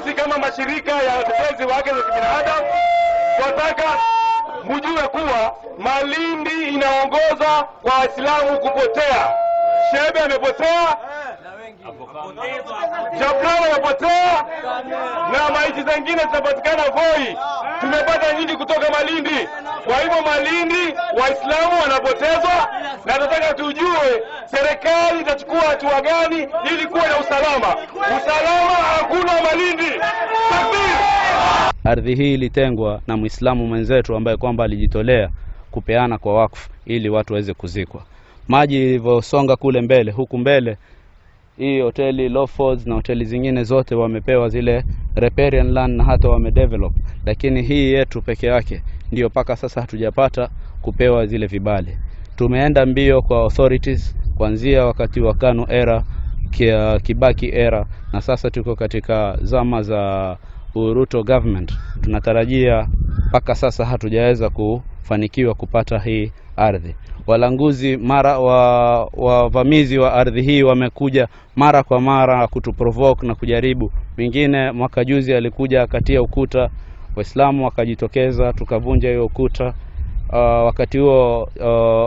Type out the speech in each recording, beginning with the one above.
Sisi kama mashirika ya watetezi wa haki za kibinadamu tunataka mjue kuwa Malindi inaongoza kwa Waislamu kupotea. Shebe amepotea, Jabrani amepotea, na maiti zingine zinapatikana Voi. Tumepata nyingi kutoka Malindi. Kwa hivyo Malindi Waislamu wanapotezwa, na tunataka tujue serikali itachukua hatua gani ili kuwa na usalama. Usalama hakuna Malindi. Takbir! Ardhi hii ilitengwa na Muislamu mwenzetu ambaye kwamba alijitolea kupeana kwa wakfu ili watu waweze kuzikwa. Maji ilivyosonga kule mbele, huku mbele hii hoteli Lawfords na hoteli zingine zote wamepewa zile riparian land na hata wamedevelop, lakini hii yetu peke yake ndio mpaka sasa hatujapata kupewa zile vibali. Tumeenda mbio kwa authorities kuanzia wakati wa KANU era, Kibaki era, na sasa tuko katika zama za Ruto government. Tunatarajia mpaka sasa hatujaweza kufanikiwa kupata hii ardhi. Walanguzi mara wavamizi wa ardhi hii wamekuja mara kwa mara kutuprovoke na kujaribu. Mwingine mwaka juzi alikuja akatia ukuta, Waislamu wakajitokeza tukavunja hiyo ukuta. Wakati huo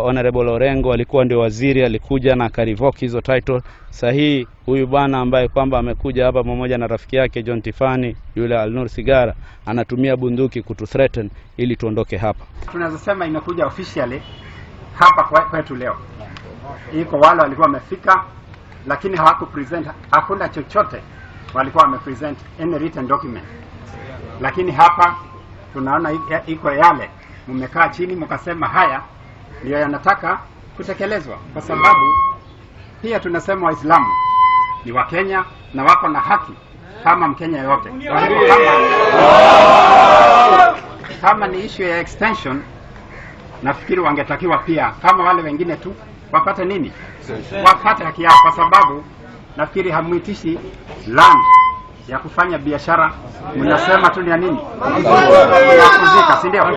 Honorable Orengo alikuwa ndio waziri, alikuja na akarevoke hizo title. Sahi huyu bwana ambaye kwamba amekuja hapa pamoja na rafiki yake John Tifani yule Alnur Sigara anatumia bunduki kutu threaten ili tuondoke hapa. Tunaweza sema imekuja officially hapa kwetu leo. Iko wale walikuwa wamefika, lakini hawaku present, hakuna chochote walikuwa wamepresent any written document, lakini hapa tunaona iko yale mmekaa chini mkasema haya ndio yanataka kutekelezwa, kwa sababu pia tunasema Waislamu ni Wakenya na wako na haki kama Mkenya yote. Kwa hivyo kama ni issue ya extension, nafikiri wangetakiwa pia kama wale wengine tu wapate nini, wapate haki yao, kwa sababu nafikiri hamuitishi land ya kufanya biashara, mnasema tu ni ya nini, ya kuzika, si ndio?